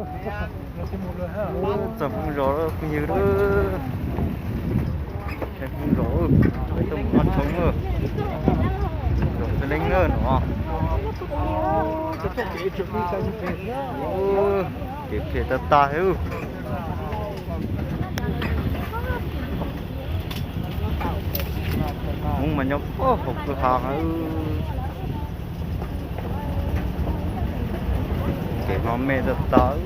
Txog Hmoob zos phooj ywg, txog Hmoob zos, peb tuaj mus noj tshoob, zos Peb Leeg na no. Kev phem tag tag. Hmoob mas nyob puag hauv kwj ha. Kev no me tag tag.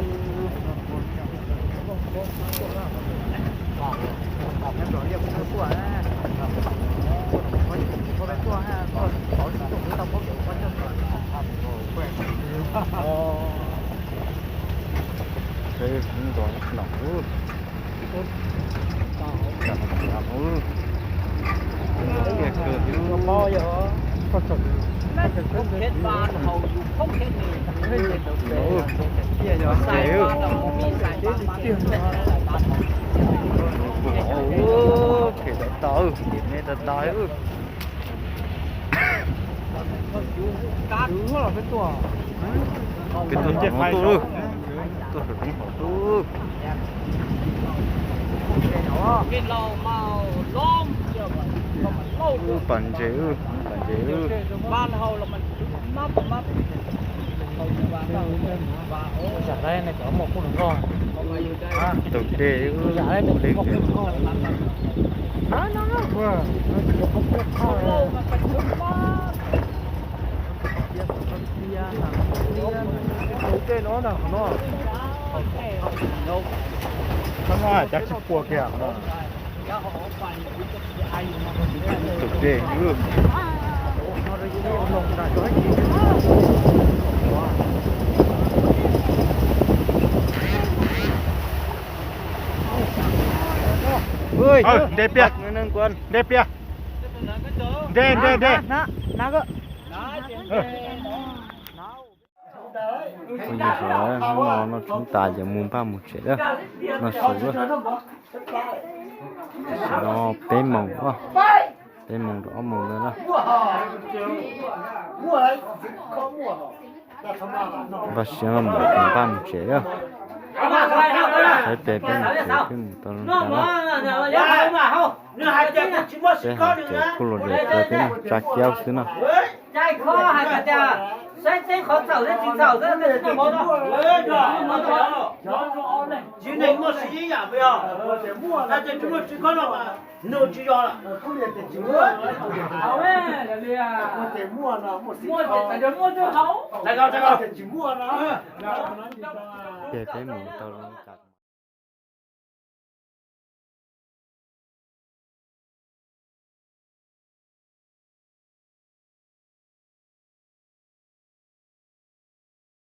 Phem tag tag, kev me tag tag. Peb tuaj tom no tuaj, tuaj saum roob hauv tuaj. Pas ntses, pas ntses. Taug dej, ua li. Taug dej no. Taug dej. Nte piam, nte piam. Nte, nte, nte. Phooj ywg sawv daws, hnub no noj tshoob tas ces mus npaj mus tsev lawm. Noj su lawm. Tam sim no peb moos, peb moos rau ob moos ntawd na. Npaj siab mus, npaj mus tsev lawm. Saib peb, peb mus tsev, peb mus tau zoo cas na. Peb hais tias kuj los deb, peb mus tsa kiab xwb na. Ces peb mus tau zoo cas.